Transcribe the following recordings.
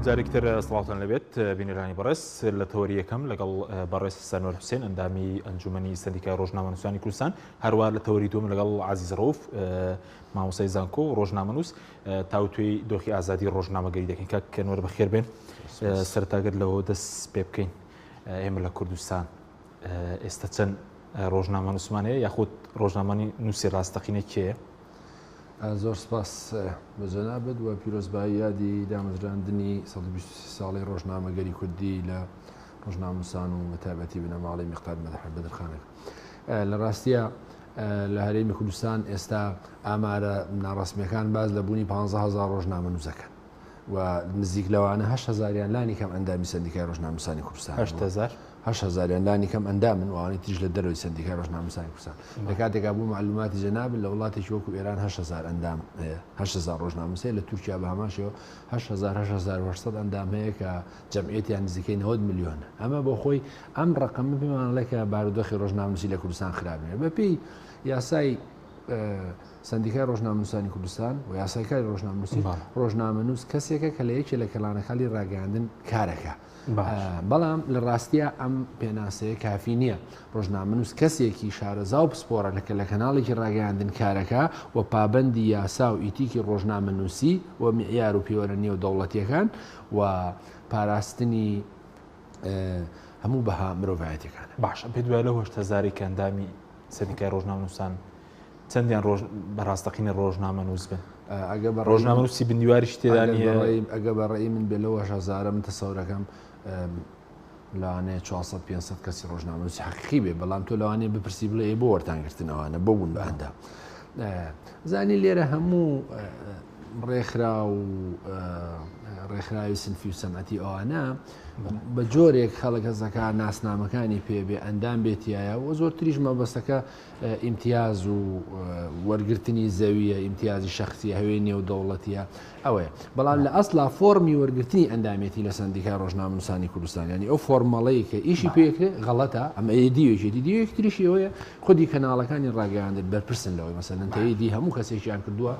جارێکی تر سڵاوتان لەبێت بینەرانی بەڕێز لە تەوەری یەکەم لەگەڵ بەڕێز سەنوەر حوسێن ئەندامی ئەنجومەنی سەندیکای ڕۆژنامەنووسانی کوردستان هەروە لە تەوەری دووەم لەگەڵ عەزیز ڕەوف مامۆستای زانکۆ و ڕۆژنامەنووس تاوتوێی دۆخی ئازادی ڕۆژنامەگەری دەکەین کاک کەنوەر بەخێر بێن سەرتاگەر لەوە دەست پێ بکەین ئێمە لە کوردستان ئێستا چەند ڕۆژنامەنووسمان هەیە یاخود ڕۆژنامەنی نووسی ڕاستەقینە کێیە؟ زۆر سپاس بە جەنابت و پیرۆزبایی یادی دامەزراندنی 123 ساڵەی ڕۆژنامەگەری کوردی لە ڕۆژنامەنووسان و بەتایبەتی بنەماڵەی میقداد مەدحەت بەدرخانەکە. لە ڕاستیە لە هەرێمی کوردستان ئێستا ئامارە ناڕەسمیەکان باس لە بوونی 15 هەزار ڕۆژنامەنووسەکەن و نزیک لەوانە 8 هەزاریان لانی کەم ئەندامی سەندیکای ڕۆژنامەنووسانی کوردستان 8 هەزار. 8 هەزاریان لانی کەم ئەندامن و ئەوانەی تریش لە دەرەوەی سەندیکای ڕۆژنامەنووسانی کوردستان. لە کاتێکا بۆ مەعلوماتی جەنابت لە وڵاتێکی وەکو ئێران 8 هەزار ئەندام هەیە، 8 هەزار ڕۆژنامەنووس هەیە، لە تورکیا بە هەمان شێوە 8 هەزار 8800 ئەندام هەیە کە جەمعیەتیان نزیکەی 90 ملیۆنە. ئەمە بۆ خۆی ئەم ڕەقەمە پێمان ئەڵێ کە بارودۆخی ڕۆژنامەنووسی لە کوردستان خراپ نییە. بەپێی یاسای سەندیکای ڕۆژنامەنووسانی کوردستان و یاسای کاری ڕۆژنامەنووسی، ڕۆژنامەنووس کەسێکە کە لە یەکێ لە کەلانەکانی ڕاگەیاندن کارەکە. بەڵام لە ڕاستیە ئەم پێناسەیە کافی نییە. ڕۆژنامەنووس کەسێکی شارەزا و پسپۆڕە لە کە لە کەناڵێکی ڕاگەیاندن کارەکە و پابەندی یاسا و ئیتیکی ڕۆژنامەنووسی و میعیار و پێوەرە نێودەوڵەتییەکان و پاراستنی هەموو بەها مرۆڤایەتیەکانە. باشە پێت وایە لەو 8 هەزارەی کە ئەندامی سەندیکای ڕۆژنامەنووسان چەندیان ڕۆژ بە ڕاستەقینە ڕۆژنامەنووس بن؟ ئەگە بە ڕۆژنامەنووسی بندیواریش تێدا نییە. ئەگە بە ڕێی من بێ لەو 8 هەزارە من تەسەورەکەم لەوانەیە 400 500 کەسی ڕۆژنامەنووسی حەقیقی بێ، بەڵام تۆ لەوانەیە بپرسی بڵێ ئێ بۆ وەرتان گرتن ئەوانە بۆ بوون بە ئەندام. زانی لێرە هەموو ڕێکخرا و ڕێکخراوی سنفی و سەنعەتی ئەوانە بە جۆرێک خەڵک هەزەکە ناسنامەکانی پێبێ ئەندام بێتایە و زۆرتریش مەبەستەکە ئیمتیاز و وەرگرتنی زەویە، ئیمتیازی شەخسیە، هەوێ نێودەوڵەتیە ئەوەیە. بەڵام لە ئەسڵا فۆڕمی وەرگرتنی ئەندامێتی لە سەندیکای ڕۆژنامەنووسانی کوردستان، یانی ئەو فۆرمەڵەی کە ئیشی پێکرێ غەڵەتە، ئەمە دیوێکێتی. دیوێکی تریشی ئەوەیە خودی کەناڵەکانی ڕاگەیاندن بەرپرسن لەوەی، مەسەلەن تەیدی هەموو کەسێکیان کردووە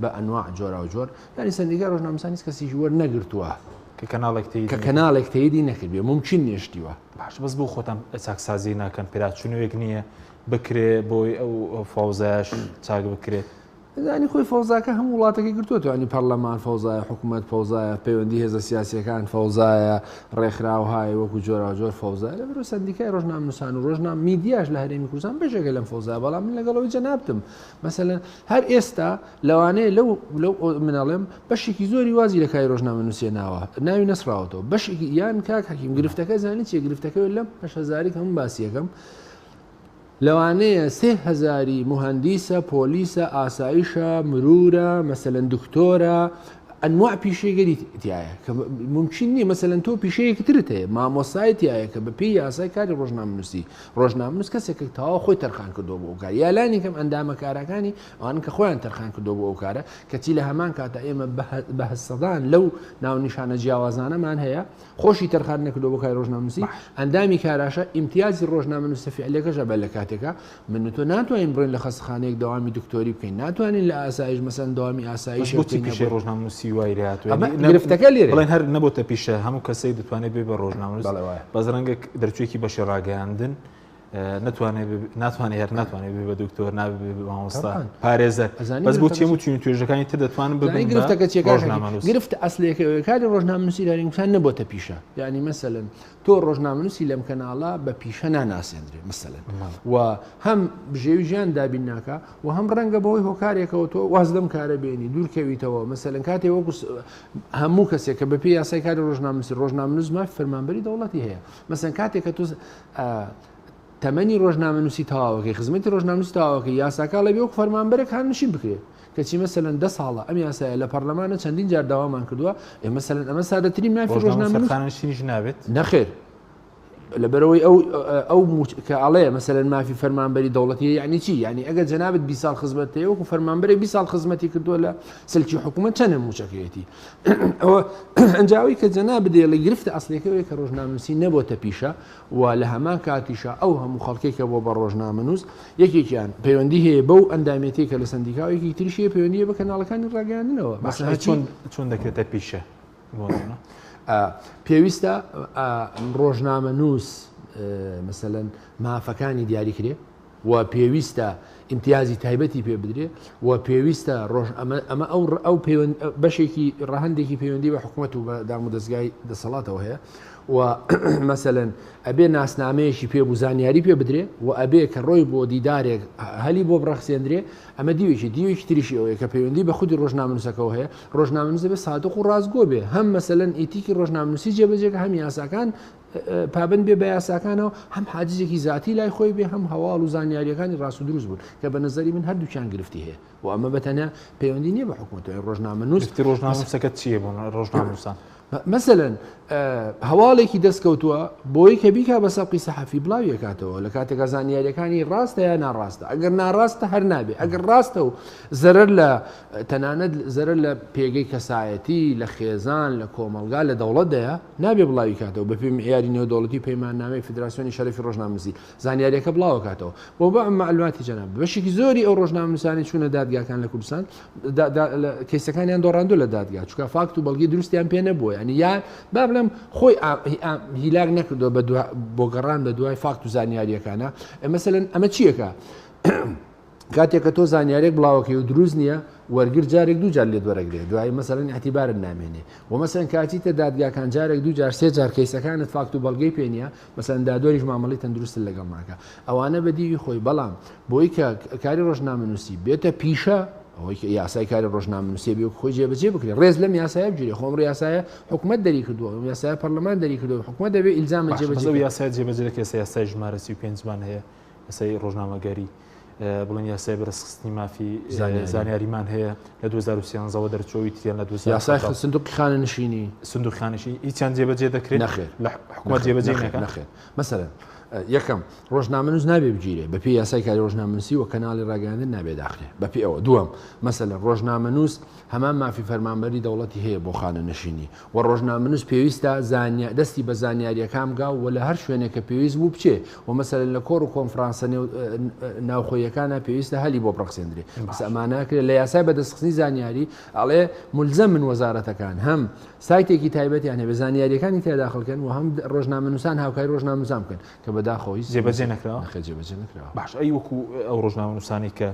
بە ئەنواع جۆراوجۆر، یانی سەندیکای ڕۆژنامەنووسان هیچ کەسێکی وەرنەگرتووە کە کەناڵێک تەیدی کە کەناڵێک تەیدی نەکردبێ، مومکین نییە شتی وا. باشە بەس بۆ خۆتان چاکسازی ناکەن، پێداچوونەوەیەک نییە بکرێ بۆی ئەو فەوزایش چاک بکرێت؟ زانی خۆی فەوزاکە هەموو وڵاتەکەی گرتووەتەوە، ینی پەرلەمان فەوزایە، حکوومەت فەوزایە، پەیوەندی هێزە سیاسیەکان فەوزایە، ڕێکخراوهای وەکو جۆراوجۆر فەوزایە. لەبەرو سەندیکای ڕۆژنامەنووسان و ڕۆژنامە میدیاش لە هەرێمی کوردستان بەشێکە لەم فەوزایە. بەڵام من لەگەڵ ئەوەی جەنابتم، مەسەلەن هەر ئێستا لەوانەیە لەو لەو مناڵێم بەشێکی زۆری وازی لە کاری ڕۆژنامەنووسیە ناوە، ناوی نەسراوەتەوە بەشێکی. یان کاک حەکیم گرفتەکە زانی چیە؟ گرفتەکە لەم 8 هەزاری کە من باسیەکەم لەوانەیە 3 هەزاری مهندیسە، پۆلیسە، ئاسایشە، مرورە، مەسەلەن دکتۆرە، ئەنواع پیشەگەری تایە کە ممکن نییە. مەسەلەن تۆ پیشەیەکی ترت هەیە، مامۆسای تایە کە بە پێی یاسای کاری ڕۆژنامەنووسی، ڕۆژنامەنووس کەسێک کە تەواو خۆی تەرخان کردووە بۆ ئەو کار، یا لانی کەم ئەندامە کارەکانی ئەوان کە خۆیان تەرخان کردووە بۆ ئەو کارە. کەچی لە هەمان کاتە ئێمە بە سەدان لەو ناونیشانە جیاوازانەمان هەیە خۆشی تەرخان نەکردووە بۆ کاری ڕۆژنامەنووسی، ئەندامی کاراشە، ئیمتیازی ڕۆژنامەنووسە فیعلەکەشە. بە لە کاتێکا من و تۆ ناتوانین بڕۆین لە خەستەخانەیەک دەوامی دکتۆری بکەین، ناتوانین لە ئاسایش مەسەن دەوامی ئاسایش بۆچی پیشەی ڕۆژنامەنووسی وای لێ هاتووە؟ ئەمە گرفتەکە لێرە. بڵێن هەر نەبۆتە پیشە، هەموو کەسێک دەتوانێت بێ بە ڕۆژنامەنووس، بەس ڕەنگە دەرچوویەکی بەشی ڕاگەیاندن نتوانێت ناتوانێت هەر ناتوانێت بێ بە دکتۆر، نابێ بێ بە مامۆستا، پارێزەر. بەس بۆچی هەموو چین و توێژەکانی تر دەتوانن ببن بە گرفتەکە چییە؟ ڕۆژنامەنووس؟ گرفت ئەسلەکە کاری ڕۆژنامەنووسی لە هەرێمی کوردستان نەبۆتە پیشە. یعنی مەسەلەن تۆ ڕۆژنامەنووسی لەم کەناڵە بە پیشە ناناسێندرێ مەسەلەن، و هەم بژێوی ژیان دابین ناکا و هەم ڕەنگە بەهۆی هۆکارێکەوە تۆ واز لەم کارە بێنی، دوورکەویتەوە. مەسەلەن کاتێ وەکو هەموو کەسێک کە بەپێی یاسای کاری ڕۆژنامەنووسی، ڕۆژنامەنووس مافی فەرمانبەری دەوڵەتی هەیە. مەسەلەن کاتێک کە تۆ تەمەنی ڕۆژنامەنووسی تەواوەکەی، خزمەتی ڕۆژنامەنووسی تەواوەکەی، یاساکە ئەڵێ وەکو فەرمانبەرێک خانەنشین بکرێت. کەچی مەسەلەن 10 ساڵە ئەم یاسایە لە پەرلەمانە، چەندین جار داوامان کردووە. ئێ مەسەلەن ئەمە سادەترین مافی ڕۆژنامەنووس خانەنشینیش نابێت؟ نەخێر، لەبەرەوەی ئەو ئەو کە ئەڵێ مەسەلەن مافی فەرمانبەری دەوڵەتی یعنی چی؟ یعنی ئەگەر جەنابت 20 ساڵ خزمەت هەیە، وەکو فەرمانبەرێک 20 ساڵ خزمەتی کردووە لە سلکی حکوومەت، چەندە موچەکەیەتی؟ ئەوە ئەنجاوی کە جەنابت دێڵی گرفتە ئەسلەکە ئەوەیە کە ڕۆژنامەنووسی نەبۆتە پیشە و لە هەمان کاتیشا ئەو هەموو خەڵکێک کە بۆ بە ڕۆژنامەنووس، یەکێکیان پەیوەندی هەیە بەو ئەندامێتی کە لە سەندیکا و یەکێکی تریش هەیە پەیوەندی بە کەناڵەکانی ڕاگەیاندنەوە. چۆن چۆن دەکرێتە پیشە؟ پێویستە ڕۆژنامەنووس مەسەلەن مافەکانی دیاری کرێ و پێویستە ئیمتیازی تایبەتی پێ بدرێ و پێویستە ڕۆژ ئەمە ئەمە ئەو ئەو پەیوەند بەشێکی ڕەهەندێکی پەیوەندی بە حکوومەت و بە دامودەزگای دەسەڵاتەوە هەیە و مەسەلەن ئەبێ ناسنامەیەکی پێ بوو زانیاری پێ بدرێ و ئەبێ کە ڕۆی بۆ دیدارێک هەلی بۆ بڕەخسێندرێ ئەمە دیوێکی دیوێکی تریشی ئەوەیە کە پەیوەندی بە خودی ڕۆژنامەنووسەکەوە هەیە ڕۆژنامەنووس دەبێت سادق و ڕاستگۆ بێ هەم مەسەلەن ئیتیکی ڕۆژنامەنووسی جێبەجێکە هەم یاساکان پابند بێ بە یاساکانەوە هەم حاجزێکی زیاتی لای خۆی بێ هەم هەواڵ و زانیاریەکانی ڕاست و دروست بوون کە بە نظری من هەردووکیان گرفتی هەیە و ئەمە بە تەنیا پەیوەندی نییە بە حکوومەتەوە ڕۆژنامەنووس ڕۆژنامەنووسەکە چییە بۆ ڕۆژنامەنووسان؟ مەسەلەن هەواڵێکی دەستکەوتووە بۆی کە بیکا بە سەبقی سەحەفی بڵاویەکاتەوە لە کاتێکا زانیاریەکانی ڕاستە یا ناڕاستە ئەگەر ناڕاستە هەر نابێ ئەگەر ڕاستە و زەرەر لە تەنانەت زەرەر لە پێگەی کەسایەتی لە خێزان لە کۆمەڵگا لە دەوڵەت دەیە نابێ بڵاوی کاتەوە بە پێی معیاری نێودەوڵەتی پەیماننامەی فدراسیۆنی شەرەفی ڕۆژنامەنووسی زانیاریەکە بڵاوەکاتەوە بۆ بە معلوماتی جەناب بەشێکی زۆری ئەو ڕۆژنامەنووسانی چوونە دادگاکان لە کوردستان کەیسەکانیان دۆڕاندو لە دادگا چونکە فاکت و بەڵگەی دروستیان پێ نەبووە ینی یا با بڵێم خۆی هیلاک نەکردووە بە بۆ گەڕان بە دوای فاکت و زانیاریەکانە مەسەلەن ئەمە چیەکە کاتێک کە تۆ زانیارێک بڵاوەکەی و دروست نییە وەرگر جارێک دوو جار لێت وەرەگرێ دوایی مەسەلەن اعتیبارت نامێنێ و مەسەن کاتیتە دادگاکان جارێک دوو جار سێ جار کەیسەکانت فاکت و بەڵگەی پێ نییە مەسەلەن دادوەریش مامەڵەی تەندروستت لەگەڵ ناکا ئەوانە بە دیوی خۆی بەڵام بۆی کە کاری ڕۆژنامەنووسی بێتە پیشە ئەوەی کە یاسای کاری ڕۆژنامەنووسی بێ خۆی جێبەجێ بکرێت ڕێز لەم یاسایە بگیرێ خۆم یاسایە حکومەت دەری کردووە ئەم یاسایە پەرلەمان دەری کردووە حکومەت دەبێ ئیلزامە جێبەجێ یاسای جێبەجێ دەکرێت یاسای ژمارە 35 مان هەیە یاسای ڕۆژنامەگەری بڵێن یاسای بەرزخستنی مافی زانیاریمان هەیە لە 2013ەوە دەرچووی تریان لە یاسای سندوقی خانەنشینی سندوق خانەنشینی هیچیان جێبەجێ دەکرێت نەخێر لە حکومەت جێبەجێ نەکات نەخێر مەسەلەن یەکەم ڕۆژنامەنووس نابێ بگیرێ بە پێی یاسای کاری ڕۆژنامەنووسی و کەناڵی ڕاگەیاندن نابێ داخرێ بە پێی ئەوە دووەم مەسەلەن ڕۆژنامەنووس هەمان مافی فەرمانبەری دەوڵەتی هەیە بۆ خانەنشینی و ڕۆژنامەنووس پێویستە زانیا دەستی بە زانیارییەکان بگا و لە هەر شوێنێک کە پێویست بوو بچێ و مەسەلەن لە کۆڕ و کۆنفرانسە نێو ناوخۆییەکانا پێویستە هەلی بۆ بڕەخسێندرێ بەس ئەمانە ناکرێت لە یاسای بەدەستخستنی زانیاری ئەڵێ مولزەمن وەزارەتەکان هەم سایتێکی تایبەتیان هەبێ زانیارییەکانی تیا داخل کەن و هەم ڕۆژنامەنووسان هاوکاری ڕۆژنامەنووسان بکەن کە بەداخەوە هیچ جێبەجێ نەکراوە؟ نەخێر جێبەجێ نەکراوە. باش ئەی وەکو ئەو ڕۆژنامەنووسانەی کە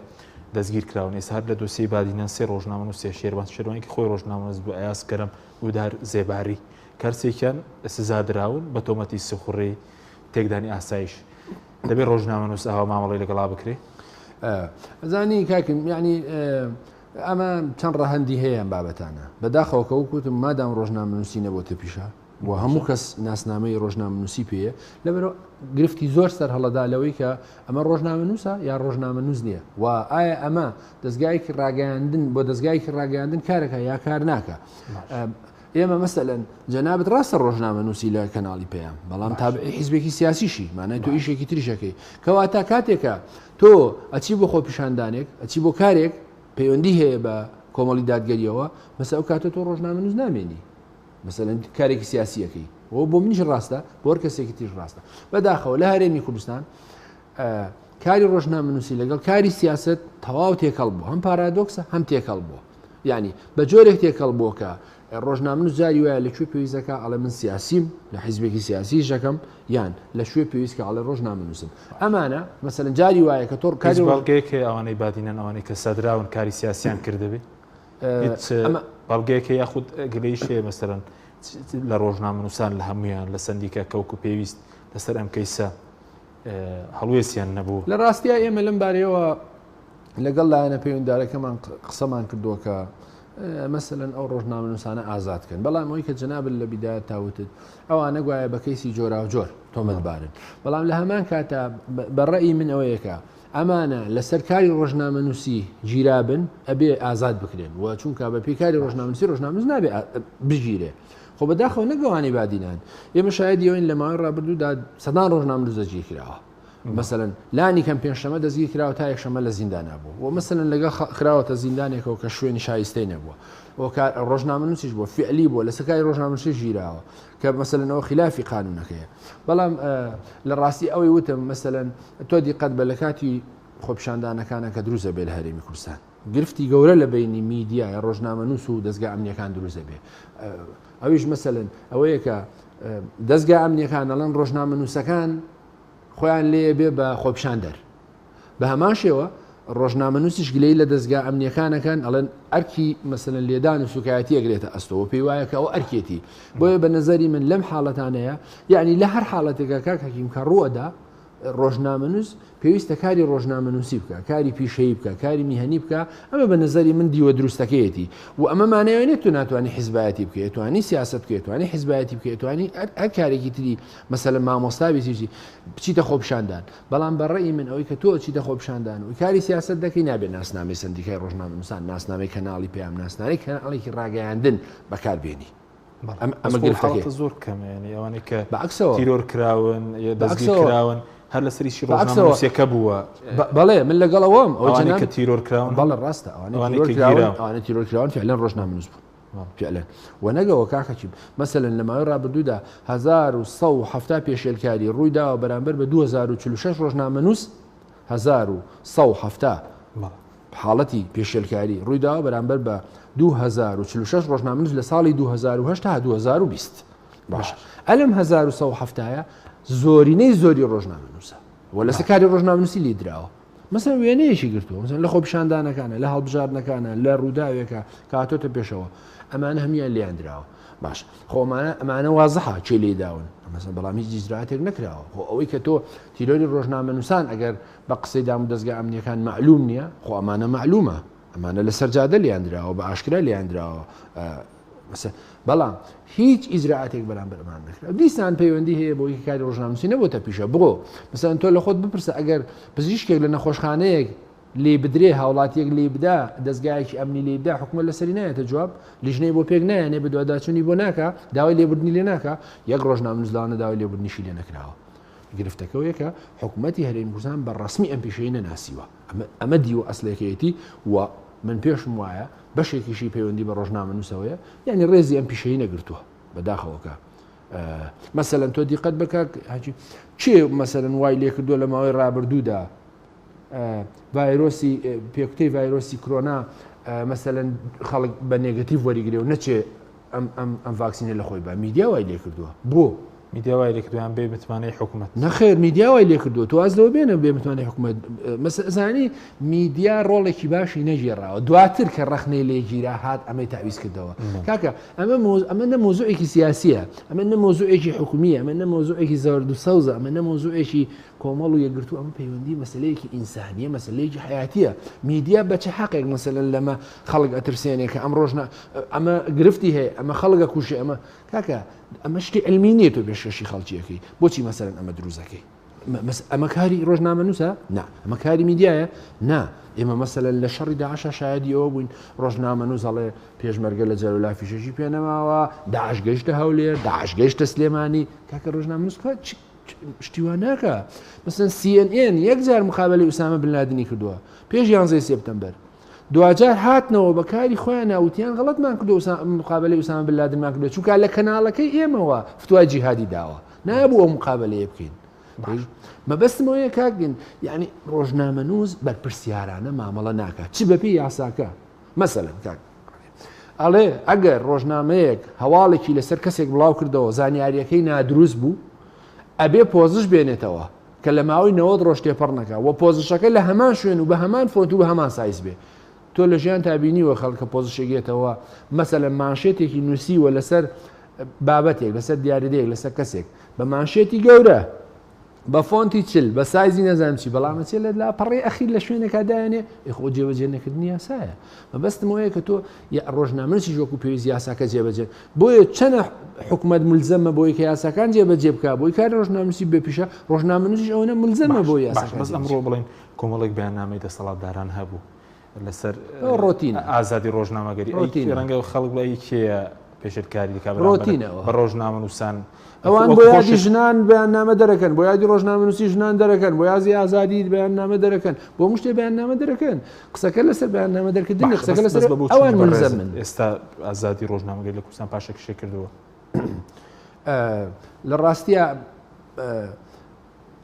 دەستگیر کراون ئێستا هەر لە دۆسیەی بادینان سێ ڕۆژنامەنووس سێ شێروان شێروانی کە خۆی ڕۆژنامەنووس بوو ئەیاز کەرەم ودار زێباری کەرسێکیان سزا دراون بە تۆمەتی سیخوڕی تێکدانی ئاسایش دەبێ ڕۆژنامەنووس ئاوا مامەڵەی لەگەڵا بکرێ؟ ئەزانی کاکم یعنی ئەمە چەند ڕەهەندی هەیە ئەم بابەتانە بەداخەوە کە وەک وتم مادام ڕۆژنامەنووسی نەبۆتە پیشە و هەموو کەس ناسنامەی ڕۆژنامەنووسی پێیە لەبەرەوە گرفتی زۆر سەر هەڵەدا لەوەی کە ئەمە ڕۆژنامەنووسە یا ڕۆژنامەنووس نییە و ئایا ئەمە دەستگایەکی ڕاگەیاندن بۆ دەستگایەکی ڕاگەیاندن کارەکە یا کار ناکە ئێمە مەسەلەن جەنابت ڕاستە ڕۆژنامەنووسی لە کەناڵی پەیام بەڵام تابعی حیزبێکی سیاسیشی مانای تۆ ئیشێکی تریشەکەی کەواتە کاتێکە تۆ ئەچی بۆ خۆپیشاندانێک ئەچی بۆ کارێک پەیوەندی هەیە بە کۆمەڵی دادگەریەوە مەسە ئەو کاتە تۆ ڕۆژنامەنووس نامێنی مەسەلەن کارێکی سیاسیەکەی بۆ بۆ منیش ڕاستە بۆ هەر کەسێکی تریش ڕاستە بەداخەوە لە هەرێمی کوردستان کاری ڕۆژنامەنووسی لەگەڵ کاری سیاست تەواو تێکەڵ بوو هەم پارادۆکسە هەم تێکەڵ بووە یعنی بە جۆرێک تێکەڵ بووە کە ڕۆژنامەنووس جاری وایە لە کوێ پێویستەکە ئەڵێ من سیاسیم لە حیزبێکی سیاسی ژەکەم یان لە شوێ پێویست کە ئەڵێ ڕۆژنامەنووسم ئەمانە مەسەلەن جاری وایە کە تۆ کاری بەڵگەیەک هەیە ئەوانەی بادینان ئەوانەی کە سەدراون کاری سیاسیان کردبێ هیچ بەڵگەیەک هەیە یاخود گلەیش هەیە مەسەلەن لە ڕۆژنامەنووسان لە هەمویان لە سەندیکا کەوکو پێویست لەسەر ئەم کەیسە هەڵوێستیان نەبوو. لە ڕاستیا ئێمە لەم بارەیەوە لەگەڵ لایەنە پەیوەنددارەکەمان قسەمان کردووە کە مەسەلەن ئەو ڕۆژنامەنووسانە ئازاد کەن بەڵام ئەوەی کە جەنابت لە بیدایەت تا وتت ئەوانە گوایە بە کەیسی جۆراوجۆر تۆمەتبارن بەڵام لە هەمان کاتا بە ڕەئی من ئەوەیە کە ئەمانە لەسەر کاری ڕۆژنامەنووسی گیرابن ئەبێ ئازاد بکرێن و چونکە بە پێی کاری ڕۆژنامەنووسی ڕۆژنامەنووس نابێ بگیرێ خۆ بەداخەوە نەک ئەوانەی بادینان ئێمە شایەدی ئەوەین لە ماوەی ڕابردوودا سەدان ڕۆژنامەنووس دەستگیر کراوە مەسەلەن لانی کەم پێنجشەمە دەستگیر کراوە تا یەکشەمە لە زیندانا بوو و مەسەلەن لەگەڵ خراوەتە زیندانێکەوە کە شوێنی شایستەی نەبووە ڕۆژنامەنووسیش بووە فعلی بووە لەسەر کاری ڕۆژنامەنووسی ژیراوە کە مەسەلەن ئەوە خلافی قانونەکەیە بەڵام لە ڕاستی ئەوەی وتم مەسەلەن تۆ دیقەت بە لە کاتی خۆپیشاندانەکانە کە دروست دەبێت لە هەرێمی کوردستان. گرفتی گەورە لە بینی میدیا یا ڕۆژنامەنووس و دەزگا ئەمنیەکان دروست دەبێ. ئەویش مەسەلەن ئەوەیە کە دەزگا ئەمنیەکان ئەڵێن ڕۆژنامەنووسەکان خۆیان لێ بێ بە خۆپیشاندەر. بە هەمان شێوە ڕۆژنامەنووسیش گلەیی لە دەزگا ئەمنیەکانەکەن ئەڵێن ئەرکی مەسەلەن لێدان و سوکایەتی ئەگرێتە ئەستۆ پێی وایە کە ئەو ئەرکێتی. بۆیە بە نەزەری من لەم حاڵەتانەیە یعنی لە هەر حاڵەتێکە کاک حەکیم کە ڕووەدا ڕۆژنامەنووس پێویستە کاری ڕۆژنامەنووسی بکە، کاری پیشەیی بکە، کاری میهەنی بکە، ئەمە بە نەزەری من دیوە دروستەکەیەتی و ئەمە مانای ئەوە نییە تۆ ناتوانی حیزبایەتی بکەی، توانی سیاسەت بکەی، توانی حیزبایەتی بکەی، توانی هەر کارێکی تری مەسەلەن مامۆستا بیت چی بچیتە خۆپیشاندان، بەڵام بە ڕەئی من ئەوەی کە تۆ ئەچیتە خۆپیشاندان و کاری سیاسەت دەکەی نابێت ناسنامەی سەندیکای ڕۆژنامەنووسان، ناسنامەی کەناڵی پەیام، ناسنامەی کەناڵێکی ڕاگەیاندن بەکار بێنی. ئەمە گرفتەکەی زۆر کەمە یعنی ئەوانەی کە بەعکسەوە تیرۆر کراون دەستگیر کراون هەر لەسەریشی ڕۆژنامەنووسیەکە بووە. بەڵێ من لەگەڵ ئەوەم ئەوانەی کە تیرۆر کراون بەڵێ ڕاستە ئەوانەی کە ئەوانەی تیرۆر کراون فعلەن ڕۆژنامەنووس بوون. فعلا و نەگەوە کاک حەکیم مەسەلەن لە ماوەی ڕابردوودا 1170 پێشێلکاری ڕووی داوە بەرامبەر بە 2046 ڕۆژنامەنووس 1170 حاڵەتی پێشێلکاری ڕووی داوە بەرامبەر بە 2046 ڕۆژنامەنووس لە ساڵی 2008 تا 2020 باش ئەلم 1170 زۆرینەی زۆری ڕۆژنامەنووسە و لەسەر کاری ڕۆژنامەنووسی لێ دراوە. مەسەلەن وێنەیەکی گرتووە، مەسەلەن لە خۆپیشاندانەکانە، لە هەڵبژاردنەکانە، لە ڕووداوێکە کە هاتۆتە پێشەوە، ئەمانە هەموویان لێیان دراوە. باش خۆ ئەمانە ئەمانە وازحە کێ لێی داون، مەسەلەن بەڵام هیچ ئیجرائاتێک نەکراوە. خۆ ئەوەی کە تۆ تیرۆری ڕۆژنامەنووسان ئەگەر بە قسەی دامودەزگا ئەمنییەکان مەعلووم نییە، خۆ ئەمانە مەعلوومە، ئەمانە لەسەر جادە لێیان دراوە، بە ئاشکرا لێیان دراوە. بەڵام هیچ ئیجرائاتێک بەرامبەر ئەمان نەکرا. دیسان پەیوەندی هەیە بۆ یەکی کاری ڕۆژنامەنووسی نەبۆتە پیشە. بۆ مەسەلەن تۆ لە خۆت بپرسە ئەگەر پزیشکێک لە نەخۆشخانەیەک لێ بدرێ، هاوڵاتیەک لێ بدا، دەزگایەکی ئەمنی لێ بدا، حکومەت لەسەری نایەتە جواب، لیژنەی بۆ پێک نایەنێ، بەدواداچوونی بۆ ناکا، داوای لێبوردنی لێ ناکا، یەک ڕۆژنامەنووس لەوانە داوای لێبوردنیشی لێ نەکراوە. گرفتەکە ئەوەیە کە حکومەتی هەرێمی کوردستان بە ڕەسمی ئەم پیشەی نەناسیوە. ئەمە دیوە ئەسلەکەیەتی و من پێشم وایە بەشێکیشی پەیوەندی بە ڕۆژنامەنووسەوەیە، یانی ڕێزی ئەم پیشەی نەگرتووە. بەداخەوە کە مەسەلەن تۆ دیقەت بکە هەچی کێ مەسەلەن وای لێکردووە لە ماوەی ڕابردوودا ڤایرۆسی پێکوتەی ڤایرۆسی کرۆنا مەسەلەن خەڵک بە نێگەتیڤ وەریگرێ و نەچێ ئەم ڤاکسینە لە خۆی بە میدیا وای لێکردووە بۆ میدیا وای لێکردووە بێ متمانەی حکومەت؟ نەخێر میدیا وای لێکردووە تۆ واز لەوە بێنە بێ متمانەی حکومەت زانی میدیا ڕۆڵێکی باشی نەگێڕاوە دواتر کە ڕەخنەی لێگیرا هات ئەمەی تاویز کردەوە کاکە ئەمە ئەمە نە مۆزوعێکی سیاسیە ئەمە نە مۆزوعێکی حکومیە ئەمە نە مۆزوعێکی زەرد و سەوزە ئەمە نە مۆزوعێکی کۆمەڵ و یەکگرتوو ئەمە پەیوەندی مەسلەیەکی ئینسانیە مەسلەیەکی حیاتیە میدیا بە چ حەقێک مەسەلەن لەمە خەڵک ئەترسێنێ کە ئەم ڕۆژنە ئەمە گرفتی هەیە ئەمە خەڵک ئەکوژێ ئەمە کاکە ئەمە شتی علمی نییە تۆ پێشکەشی خەڵکی ئەکەی بۆچی مەسەلەن ئەمە دروست ئەکەی ئەمە کاری ڕۆژنامەنووسە نا ئەمە کاری میدیایە نا ئێمە مەسەلەن لە شەڕی داعشا شایەدی ئەوە بووین ڕۆژنامەنووس ئەڵێ پێشمەرگە لە جەلولا فیشەکی پێ نەماوە داعش گەیشتە هەولێر داعش گەیشتە سلێمانی کاکە ڕۆژنامەنووس شتی وا ناکا مەسەن CNN یەک جار مقابلەی ئوسامە بن لادنی کردووە پێش 11 سێپتەمبەر دواجار هاتنەوە بە کاری خۆیان ناوتیان غەڵەتمان کردو مقابلەی ئوسامە بن لادنمان کردووە چونکە لە کەناڵەکەی ئێمەوە فتوای جیهادی داوە نابوو ئەو مقابلەیە بکەین مەبەستم ئەوەیە کاکن یعنی ڕۆژنامەنووس بەرپرسیارانە مامەڵە ناکات چ بەپێی یاساکە مەسەلەن کاک ئەڵێ ئەگەر ڕۆژنامەیەک هەواڵێکی لەسەر کەسێک بڵاو کردەوە زانیاریەکەی نادروست بوو ئەبێ پۆزش بێنێتەوە کە لە ماوەی 90 ڕۆژ تێپەڕ نەکا و پۆزشەکە لە هەمان شوێن و بە هەمان فۆنت و بە هەمان سایز بێ تۆ لە ژیان تا بینیوە خەڵکە پۆزشێک یەتەوە مەسەلەن مانشێتێکی نووسیوە لەسەر بابەتێک لەسەر دیاریدەیەک لەسەر کەسێک بە مانشێتی گەورە بە فۆنتی 40 بە سایزی نەزانم چی بەڵام ئەچێ لە لاپەڕەی ئەخیر لە شوێنێکا دایەنێ ئێ خۆ جێبەجێ نەکردنی یاسایە مەبەستم ئەوەیە کە تۆ ڕۆژنامەنووسیش وەکو پێویست یاساکە جێبەجێ بۆیە چەنە حکومەت ملزەمە بۆی کە یاساکان جێبەجێ بکا بۆی کاری ڕۆژنامەنووسی بێ پیشە ڕۆژنامەنووسیش ئەوەنە ملزەمە بۆ یاساکان بەس ئەمڕۆ بڵێن کۆمەڵێک بەیاننامەی دەسەڵاتداران هەبوو لەسەر ڕۆتینە ئازادی ڕۆژنامەگەری ڕۆتینە. ڕەنگە خەڵک بڵێ کێیە پێشێلکاری دەکات بەرامبەر ڕۆتینەوە. بە ڕۆژنامەنووسان ئەوان وەک بۆ یادی خۆشت ژنان بەیاننامە دەرەکەن بۆ یادی ڕۆژنامەنووسی ژنان دەرەکەن بۆ یازی ئازادی بەیاننامە دەرەکەن بۆ هەموو شتێ بەیاننامە دەرەکەن قسەکە لەسەر بەیاننامە دەرکردن نییە باشە قسەکە بەس لەسەر بەس بە بۆچوونی ئەوان بەڕێزت ملزەمن. ئێستا ئازادی ڕۆژنامەگەری لە کوردستان پاشەکشێ کردووە؟ لە ڕاستیا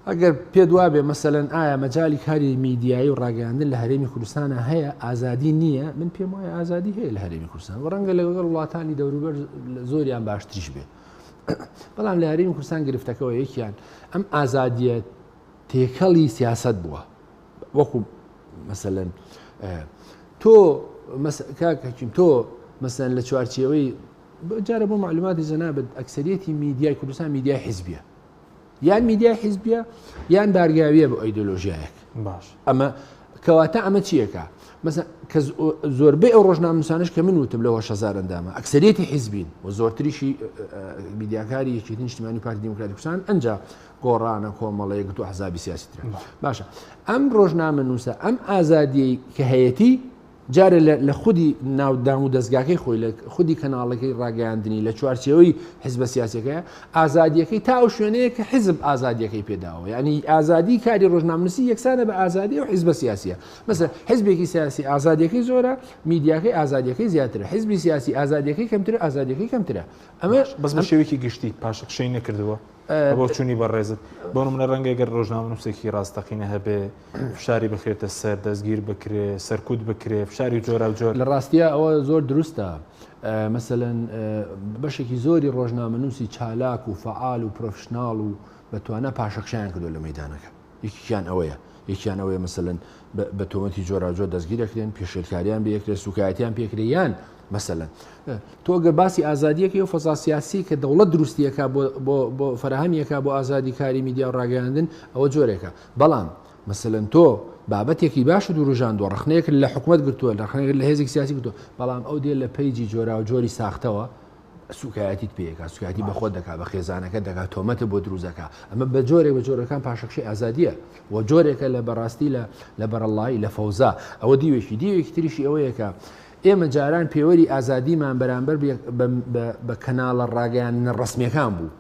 ئەگەر پێت وابێ مەسەلەن ئایا مەجالی کاری میدیایی و ڕاگەیاندن لە هەرێمی کوردستانە هەیە ئازادی نییە من پێم وایە ئازادی هەیە لە هەرێمی کوردستان و ڕەنگە لەگەڵ وڵاتانی دەوروبەر زۆریان باشتریش بێ بەڵام لە هەرێمی کوردستان گرفتەکەەوە یەکیان ئەم ئازادیە تێکەڵی سیاست بووە وەکو مەسەلەن تۆ کاک حەکیم تۆ مەسەن لە چوارچێوەی جارە بۆ معلوماتی جەنابت ئەکسەریەتی میدیای کوردستان میدیای حیزبیە یان میدیای حیزبیە یان بارگاویە بۆ ئەیدۆلۆژیایەک باش ئەمە کەواتە ئەمە چیەکە مەسەن کە زۆربەی ئەو ڕۆژنامەنووسانەش کە من وتم لەوە 6000 ئەندامە ئەکسەریەتی حیزبین و زۆرتریشی میدیاکاری یەکێتی نیشتیمانی پارتی دیموکراتی کوردستان ئەنجا گۆڕانە کۆمەڵەیەک و ئەحزابی سیاسی ترە باشە ئەم ڕۆژنامەنووسە ئەم ئازادیەی کە هەیەتی جارێ لە خودی ناو دام و دەزگاکەی خۆی لە خودی کەناڵەکەی ڕاگەیاندنی لە چوارچێوەی حزبە سیاسەکەی ئازادیەکەی تا ئەو شوێنەیە کە حزب ئازادیەکەی پێداوە یعنی ئازادی کاری ڕۆژنامەنووسی یەکسانە بە ئازادی و حزبە سیاسیە مەسەلەن حزبێکی سیاسی ئازادیەکەی زۆرە میدیاکەی ئازادیەکەی زیاترە حزبی سیاسی ئازادیەکەی کەمترە ئازادیەکەی کەمترە ئەمە بەس بە شێوەیەکی گشتی پاشەکشەی نەکردووە بە بۆچوونی بەڕێزت بۆ نمونە ڕەنگە گەر ڕۆژنامەنووسێکی ڕاستەقینە هەبێ فشاری بخرێتە سەر دەستگیر بکرێ سەرکوت بکرێ فشاری جۆراوجۆر. لە ڕاستیا ئەوە زۆر دروستە مەسەلەن بەشێکی زۆری ڕۆژنامەنووسی چالاک و فەعال و پرۆفشناڵ و بە توانا پاشەکشەیان کردووە لە مەیدانەکە. یەکێکیان ئەوەیە یەکیان ئەوەیە مەسەلەن بە تۆمەتی جۆراوجۆر دەستگیر دەکرێن پێشێلکاریان بێکرێت سوکایەتیان پێکرێ یان مەسەلەن تۆ گەر باسی ئازادیەکەی و فەزا سیاسی کە دەوڵەت دروستیەکە بۆ فەراهەمیەکە بۆ ئازادی کاری میدیا و ڕاگەیاندن ئەوە جۆرێکە بەڵام مەسەلەن تۆ بابەتێکی باش دوروژاندووە ڕخنەیەک لە حکومت گرتووە لە ڕخنەیەک لە هێزێک سیاسی گرتووە بەڵام ئەو دێ لە page ی جۆراوجۆری ساختەوە سوکایەتیت پێ ئەکا سوکایەتی بە خۆت دەکا بە خێزانەکەت دەکا تۆمەتت بۆ دروست دەکا ئەمە بە جۆرێک بە جۆرەکان پاشەکشەی ئازادیە و جۆرێکە لە بەڕاستی لە لە بەرەڵایی لە فەوزا ئەوە دیوێکی دیوێکی تریشی ئەوەیە کە ئێمە جاران پێوەری ئازادیمان بەرامبەر بە کەناڵە ڕاگەیاندنە ڕسمیەکان بوو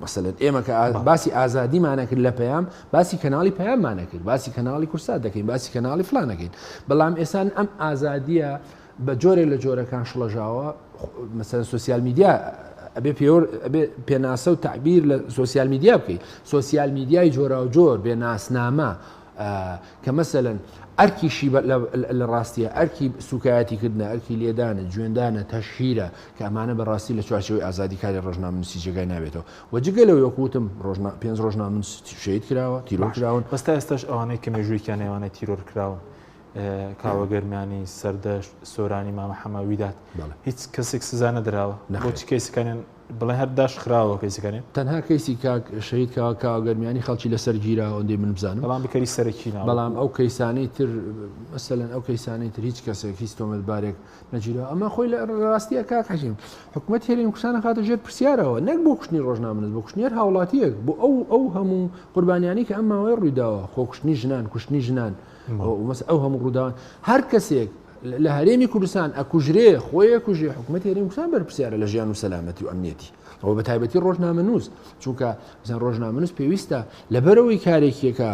مەسەلەن ئێمە کە باسی ئازادیمانە کرد لە پەیام باسی کەناڵی پەیاممانە کرد باسی کەناڵی کورسات دەکەین باسی کەناڵی فلان دەکەین بەڵام ئێسان ئەم ئازادیە بە جۆرێک لە جۆرەکان شڵەژاوە مەسەلەن سۆسیال میدیا ئەبێ پێوەر ئەبێ پێناسە و تەعبیر لە سۆسیال میدیا بکەیت سۆسیال میدیای جۆراوجۆر بێ ناسنامە کە مەسەلەن ئەرکیشی لە ڕاستیە ئەرکی سوکایەتیکردنە ئەرکی لێدانە جوێندانە تەشهیرە کە ئەمانە بەڕاستی لە چوارچێوەی ئازادی کاری ڕۆژنامەنووسی جێگای نابێتەوە و جگە لەوەی وەکو وتم ڕۆژنا پێنج ڕۆژنامەنووس شەهید کراوە تیرۆر کراون بەس تا ئێستاش ئەوانەی کە مێژوویەکیان ئەوانەی تیرۆر کراون کاوە گەرمیانی سەردەشت سۆرانی مامە حەمە ویدات هیچ کەسێک سزا نەدراوە بۆچی کەیسەکانیان بڵێ هەر داش خراوە کەیسەکانیان تەنها کەیسی کاک شەهید کاوە کاوە گەرمیانی خەڵکی لەسەر گیرا ئەوەندەی من بزانم بەڵام بکەری سەرەکی ناوە بەڵام ئەو کەیسانەی تر مەسەلەن ئەو کەیسانەی تر هیچ کەسێک هیچ تۆمەتبارێک نەگیرا ئەمە خۆی لە ڕاستیە کاک حەکیم حکومەت هەرێمی کوردستان خاتە ژێر پرسیارەوە نەک بۆ کوشتنی ڕۆژنامەنووس بۆ کوشتنی هەر هاوڵاتیەک بۆ ئەو ئەو هەموو قوربانیانی کە ئەم ماوەیە ڕوویداوە خۆکوشتنی ژنان کوشتنی ژنان ئەو هەموو ڕووداوان هەر کەسێک لە هەرێمی کوردستان ئەکوژرێ خۆی ئەکوژێ حکوومەتی هەرێمی کوردستان بەرپرسیارە لە ژیان و سەلامەتی و ئەمنیەتی ئەوە بە تایبەتی ڕۆژنامەنووس چونکە بزان ڕۆژنامەنووس پێویستە لەبەرەوەی کارێکیەکە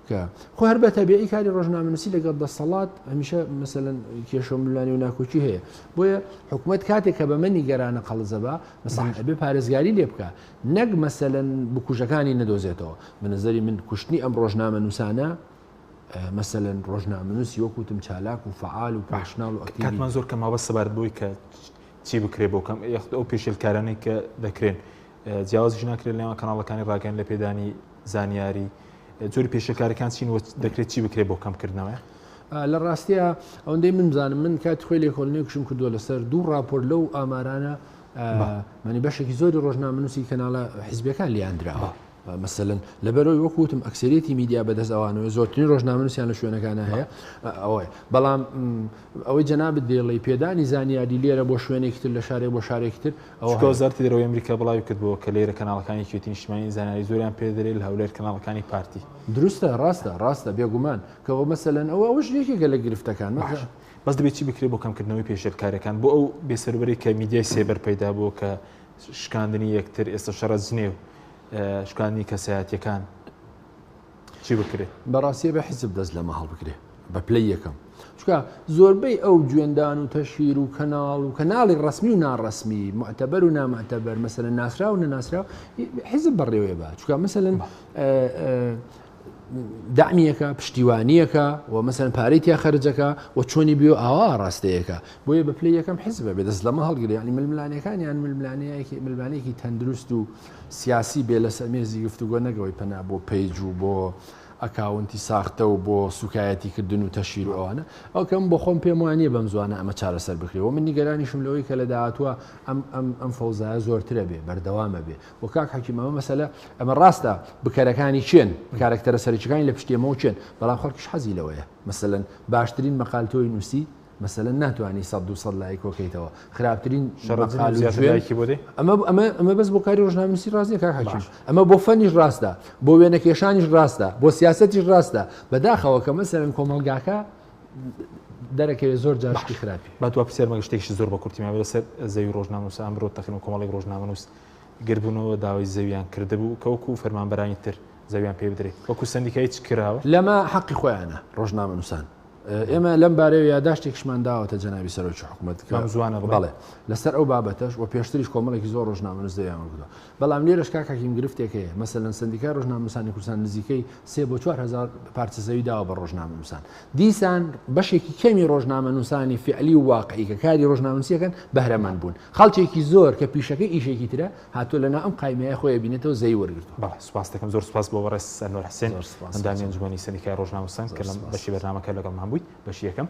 کە خۆ هەر بە تەبیعی کاری ڕۆژنامەنووسی لەگەڵ دەسەڵات هەمیشە مەسەلەن کێشە و ململانێ و ناکۆکی هەیە بۆیە حکوومەت کاتێک کە بەمە نیگەرانە قەڵزەبا مەسەلەن ئەبێ پارێزگاری لێ بکە نەک مەسەلەن بکوژەکانی نەدۆزێتەوە بە نظری من کوشتنی ئەم ڕۆژنامەنووسانە مەسەلەن ڕۆژنامەنووسی وەک وتم چالاک و فەعال و پرۆفشناڵ و ئەکتیڤی کاتمان زۆر کەمە بەس سەبارەت بەوەی کە چی بکرێ بۆ کەم یاخود ئەو پێشێلکارانەی کە دەکرێن جیاوازیش ناکرێت لەنێوان کەناڵەکانی ڕاگەیاندن لە پێدانی زانیاری جۆری پێشێلکارەکان چین و دەکرێت چی بکرێت بۆ کەمکردنەوەی؟ لە ڕاستیا ئەوەندەی من بزانم من کاتی خۆی لێکۆڵینەوەیەکشم کردووە لەسەر دوو ڕاپۆرت لەو ئامارانە مانی بەشێکی زۆری ڕۆژنامەنووسی کەناڵە حیزبیەکان لێیان دراوە. مەسەلەن لەبەرەوەی وەکو وتم ئەکسەریەتی میدیا بەدەست ئەوانەوە زۆرترین ڕۆژنامەنووسیان لە شوێنەکانە هەیە ئەوەیە بەڵام ئەوەی جەنابت دێڵی پێدانی زانیاری لێرە بۆ شوێنێکی تر لە شارێک بۆ شارێکی تر ئەوە وەزارەتی دەرەوەی ئەمریکا بڵاوی کردبووە کە لێرە کەناڵەکانی یەکێتی نیشتمانی زانیاری زۆریان پێ دەدرێت لە هەولێر کەناڵەکانی پارتی. دروستە ڕاستە ڕاستە بێگومان کەەوە مەسەلەن ئەوە ئەوەش یەکێکە لە گرفتەکان باش بەس دەبێت چی بکرێت بۆ کەمکردنەوەی پێشێلکاریەکان بۆ ئەو بێسەروبەری کە میدیای سێبەر پەیدا بووە کە شکاندنی یەکتر ئێستا شەڕە جنێو شکاندنی کەسایەتیەکان چی بکرێت؟ بەڕاستی ئەبێ حیزب دەست لەمە هەڵبگرێ. بە پلەی یەکەم چونکە زۆربەی ئەو جوێندان و تەشهیر و کەناڵ و کەناڵی ڕەسمی و ناڕەسمی معتەبەر و نامعتەبەر مەسەلەن ناسراو و نەناسراو حیزب بەڕێوەیە بە چونکە مەسەلەن دەعمیەکە پشتیوانیەکە و مەسەن پارەی تیا خەرجەکە و چۆنی بێ ئاوا ڕاستەیەکە بۆیە بە پلەی یەکەم حیزبە بێ دەست لەمە هەڵگرێ یعنی ململانێکان یان ململانەیەکی ململانێکی تەندروست و سیاسی بێ لەسەر مێزی گفتوگۆ نەگەوەی پەنا بۆ page و بۆ ئەکاونتی ساختە و بۆ سوکایەتی کردن و تەشهیر و ئەوانە ئەو کەم بۆ خۆم پێم وانیە بەم زوانە ئەمە چارەسەر بکرێ و من نیگەرانیشم لەوەی کە لە داهاتووە ئەم ئەم ئەم فەوزایە زۆرترە بێ بەردەوامە بێ و کاک حەکیم ئەمە مەسەلە ئەمە ڕاستە بکەرەکانی چێن کارەکتەرە سەرەکیەکانی لە پشتی ئەمەوە چێن بەڵام خەڵکیش حەزی لەوەیە مەسەلەن باشترین مەقال تۆی نووسی مەسەلەن ناتوانی 100 200 لایک کۆکەیتەوە خراپترین شەڕەجن زیاتر لایکی بۆ دێ ئەمە ئەمە ئەمە بەس بۆ کاری ڕۆژنامەنووسی ڕاست نییە کاک حەکیم ئەمە بۆ فەنیش ڕاستە بۆ وێنەکێشانیش ڕاستە بۆ سیاسەتیش ڕاستە بەداخەوە کە مەسەلەن کۆمەڵگاکە دەرەکەوێت زۆر جار شتی خراپی. با دوا پرسیارمە شتێکیش زۆر بە کورتی مابێت لەسەر زەوی ڕۆژنامەنووس ئەمڕۆ تەقریبا کۆمەڵێک ڕۆژنامەنووس گردبوونەوە داوای زەویان کردبوو کە وەکو فەرمانبەرانی تر زەویان پێ بدرێت وەکو سەندیکا هیچ کراوە؟ لەمە حەقی خۆیانە ڕۆژنامەنووسان ئێمە لەم بارەیەوە یاداشتێکیشمان داوەتە جەنابی سەرۆکی حکومەت کە بەم زووانە بڵێ. بەڵێ لەسەر ئەو بابەتەش و پێشتریش کۆمەڵێکی زۆر ڕۆژنامەنووس دەویان وەرگرتووە بەڵام لێرەش کاک حەکیم گرفتێک هەیە مەسەلەن سەندیکای ڕۆژنامەنووسانی کوردستان نزیکەی سێ بۆ 4000 پارچە زەوی داوە بە ڕۆژنامەنووسان دیسان بەشێکی کەمی ڕۆژنامەنووسانی فعلی و واقعی کە کاری ڕۆژنامەنووسیەکەن بەهرەمەند بوون خەڵکێکی زۆر کە پیشەکەی ئیشێکی ترە هاتووە لەناو ئەم قایمەیە خۆی ئەبینێتەوە زەوی وەرگرتووە. بەڵێ سوپاس دەکەم زۆر سوپاس بۆ بەڕێز ئەنوەر حسێن زۆر سوپاس ئەندامی ئەنجومەنی سەندیکای ڕۆژنامەنووسان زۆر کە لەم سوپاس. بەشی بەرنامەکە لەگەڵمان بوویت بەشی یەکەم.